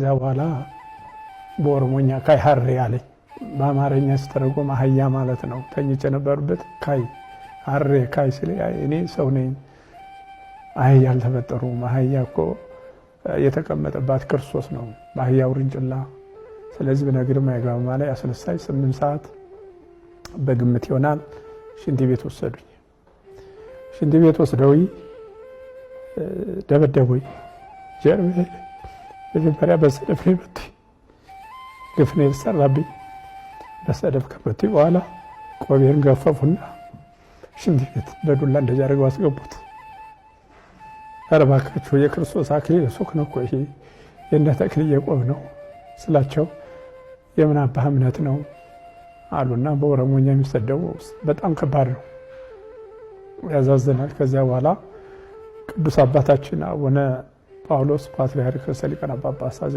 ከዚያ በኋላ በኦሮሞኛ "Ka'i harree" አለኝ። በአማርኛ ስተረጎም አህያ ማለት ነው። ተኝቼ ነበርበት። "Ka'i harree ka'i" ሲል እኔ ሰው ነኝ፣ አህያ አልተፈጠሩም። አህያ እኮ የተቀመጠባት ክርስቶስ ነው፣ በአህያ ውርንጭላ። ስለዚህ ብነግርም አይገባም አለ። ያስነሳኝ 8 ሰዓት በግምት ይሆናል። ሽንት ቤት ወሰዱኝ። ሽንት ቤት ወስደውኝ ደበደቡኝ። ጀርቤ መጀመሪያ በሰደፍ ነው የመቱኝ። ግፍ ነው የተሰራብኝ። በሰደፍ ከመቱኝ በኋላ ቆቤን ገፈፉና ሽንት ቤት በዱላ እንደዚህ አድርገው አስገቡት። ኧረ እባካችሁ፣ የክርስቶስ አክሊል ሱክ ነው እኮ፣ ይሄ የእነ ተክልዬ ቆብ ነው ስላቸው የምን አባህ እምነት ነው አሉና በኦሮሞኛ የሚሰደቡ በጣም ከባድ ነው፣ ያዛዝናል። ከዚያ በኋላ ቅዱስ አባታችን አቡነ ጳውሎስ ፓትርያርክ ርዕሰ ሊቃነ ጳጳሳት።